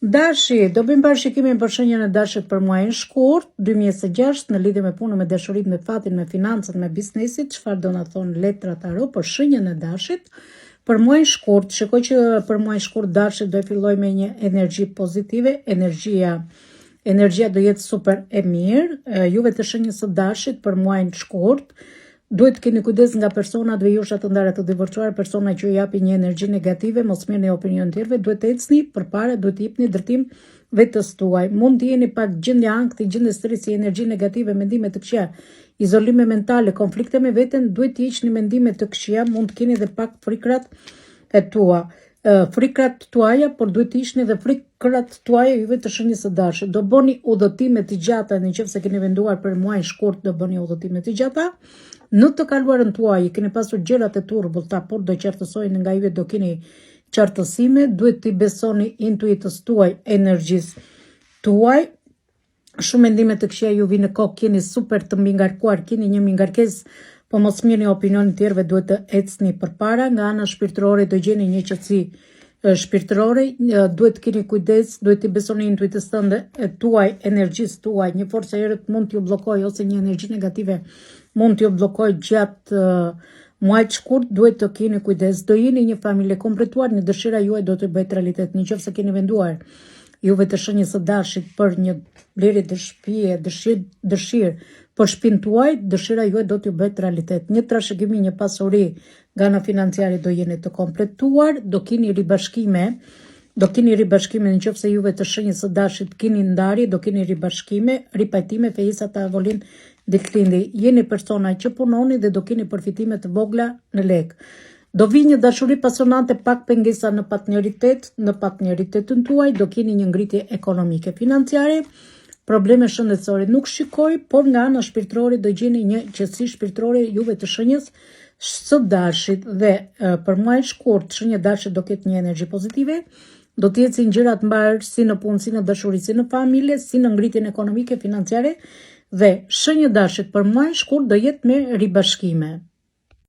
Dashi, do bëjmë parashikimin për shenjën e Dashit për muajin shkurt 2026 në lidhje me punën, me dashuritë, me fatin, me financat, me biznesit, çfarë do na thonë letrat taro për shenjën e Dashit për muajin shkurt. Shikoj që për muajin shkurt Dashi do e fillojë me një energji pozitive, energjia energjia do jetë super e mirë. Juve të shenjës së Dashit për muajin shkurt Duhet të keni kujdes nga personat vejusha të ndara të divorcuar, persona që ju japin një energji negative, mos merrni opinion të tjerëve, duhet të ecni përpara, duhet të jepni drejtim vetes tuaj. Mund të jeni pak gjendje ankthi, gjendje stresi, energji negative, mendime të këqija, izolime mentale, konflikte me veten, duhet të hiqni mendime të këqija, mund të keni edhe pak frikrat e tua frikrat tuaja, por duhet të hiqni dhe frikrat tuaja juve të shenjës së dashit. Do bëni udhëtime të gjata, në qoftë se keni menduar për muajin shkurt do bëni udhëtime të gjata. Në të kaluarën tuaj keni pasur gjërat e turbullta, por do qartësojnë nga juve do keni qartësime, duhet t'i besoni intuitës tuaj, energjisë tuaj, Shumë mendime të këqija ju vijnë në kokë, jeni super të mbingarkuar, keni një mbingarkesë, po mos merrni opinionin e tjerëve, duhet të ecni përpara, nga ana shpirtërore do gjeni një qetësi shpirtërore, duhet të keni kujdes, duhet t'i besoni intuitës tënde tuaj, energjisë tuaj, një forcë e errët mund t'ju bllokojë ose një energji negative mund t'ju bllokojë gjatë muajit shkurt, duhet të keni kujdes. Do jeni një familje kompletuar, një dëshira juaj do të bëhet realitet. Në qoftë se keni menduar Juve të shenjës së dashit për një blerje të shtëpie, dëshirë, dëshirë për shtëpinë tuaj, dëshira juaj do t'ju bëhet realitet. Një trashëgimi, një pasuri nga ana financiare do jeni të kompletuar, do keni ribashkime, do keni ribashkime në qoftë se juve të shenjës së dashit keni ndarje, do keni ribashkime, ripajtime, fejesa tavolinë, ditëlindje. Jeni persona që punoni dhe do keni përfitime të vogla në lekë. Do vijë një dashuri pasionante pak pengesa në partneritet, në partneritetin tuaj do keni një ngritje ekonomike financiare, probleme shëndetësore nuk shikoj, por nga ana shpirtërore do gjeni një qetësi shpirtërore juve të shenjës së dashit dhe për muajin shkurt shenja e dashit do ketë një energji pozitive, do të ecin gjërat mbarë si në punë, si në dashuri, si në familje, si në ngritjen ekonomike financiare dhe shenja e dashit për muajin shkurt do jetë me ribashkime.